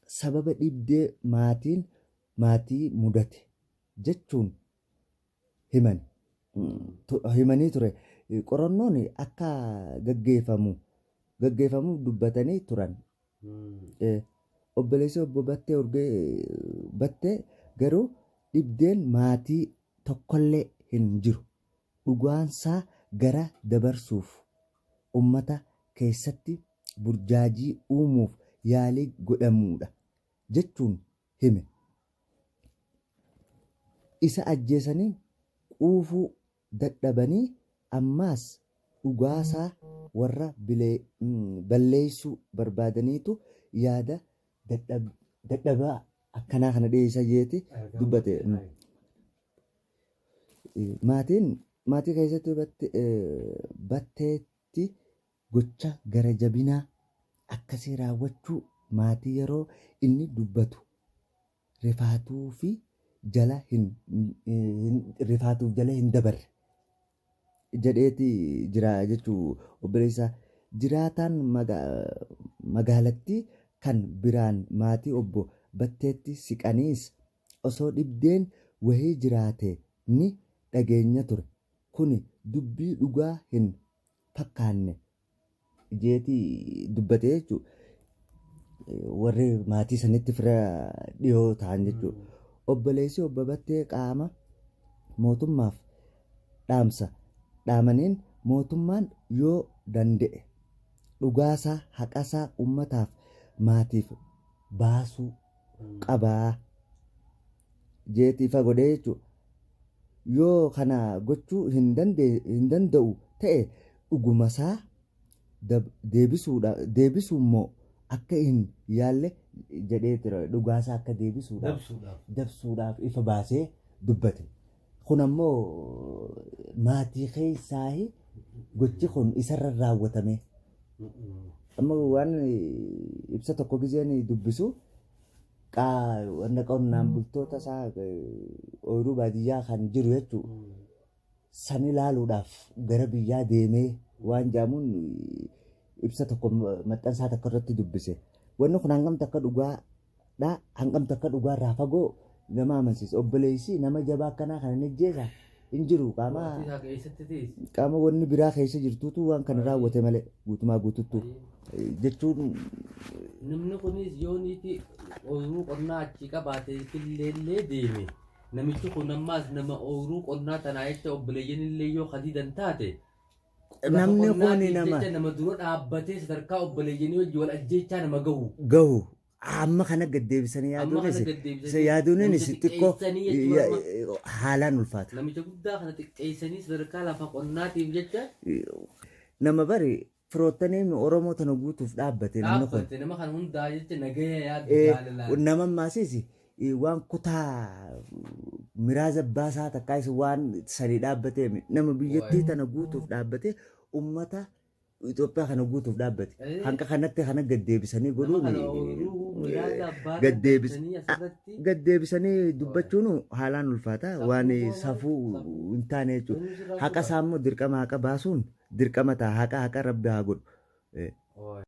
Sababa dhibdee maatiin maatii mudate jechuun himan himanii ture. Qorannoon akka gaggeeffamu gaggeeffamuuf dubbatanii turan. Obboleessi obbo Battee Urgee Battee garuu dhibdeen maatii tokkollee hin jiru. Dhugaansaa gara dabarsuuf ummata keessatti burjaajii uumuuf yaalii godhamuudha jechuun hime. Isa ajjeesanii quufuu dadhabanii ammaas dhugaasaa warra balleessuu barbaadaniitu yaada dadhabaa akkanaa kana dhiyeessa jeeti dubbate. Maatiin maatii keessatti Batteetti gocha gara jabinaa akkasii raawwachuu maatii yeroo inni dubbatu rifaatuu fi jala hin rifaatuuf jala hin dabarre jedheeti jira jechuu obboleessa. Jiraataan magaalattii kan biraan maatii obbo Batteetti siqaniis osoo dhibdeen wahii jiraatee ni dhageenya ture. Kuni dubbii dhugaa hin fakkaanne jeeti dubbate jechuudha. Warri maatii sanitti fira dhiyoo ta'an jechuudha. Obboleessi obbo Battee qaama mootummaaf dhaamsa dhaamaniin mootummaan yoo danda'e dhugaasaa haqasaa ummataaf maatiif baasuu qabaa jeeti ifa godhee jechuudha. Yoo kana gochuu hin danda'u ta'e dhugumasaa deebisuummoo akka hin yaalle jedhee ture. Dhugaasaa akka deebisuudhaaf dabsuudhaaf ifa baasee dubbate. Kun ammoo maatii keessaa gochi kun isarra raawwatame. Amma waan ibsa tokko gizeen dubbisu wanna qonnaan bultoota isaa ooyiruu baadiyyaa kan jiru jechuudha. San ilaaluudhaaf gara biyyaa deemee waan jedhamuun ibsa tokko maxxansaa tokko irratti dubbise. Wanni kun hangam takka dhugaadha hangam takka dhugaa irraa fagoo nama amansiisa. Obboleessi nama jabaa akkanaa kana ni ajjeesa hin jiru qaama qaama wanni biraa keessa jirtuutu waan kana raawwate malee guutumaa guututtu jechuun. Namni kunis yoo niiti ooyiruu qonnaa achii qabaate illeellee deeme namichi kun ammaas nama ooyiruu qonnaa tanaa jecha obboleeyyan illee yoo hadiidan taate namni kun nama jecha nama dura dhaabbatee sadarkaa obboleeyyanii wajji wal ajjeechaa nama gahu. Gahu amma kana gad deebisanii Amma kana yaaduunis gad deebisanii yaaduunis namicha xiqqoo xiqqeessanii jechuudha. Haalaan ulfaata. Namicha guddaa kana xiqqeessanii sadarkaa lafa qonnaatiif jecha Nama bari firoottanii Oromoo tana guutuuf dhaabbate namni kun. Dhaabbate nama kana hundaa jecha nagaya yaadu jaalalaan. Nama ammaasiis waan kutaa miraaza baasaa takkaa isa waan sanii dhaabbatee nama biyyattii tana guutuuf dhaabbate ummata Itoophiyaa kana guutuuf dhaabbate. Hanqa kanatti kana gad deebisanii Nama godhuun kana ooyiruu miraaza abbaa gad deebis- galchanii asirratti gad deebisanii dubbachuun haalaan ulfaata waan safuu hin taane jechuudha. Haqa isaa immoo dirqama haqa baasuun dirqama ta'a haqa haqa rabbi haa godhu. Waay.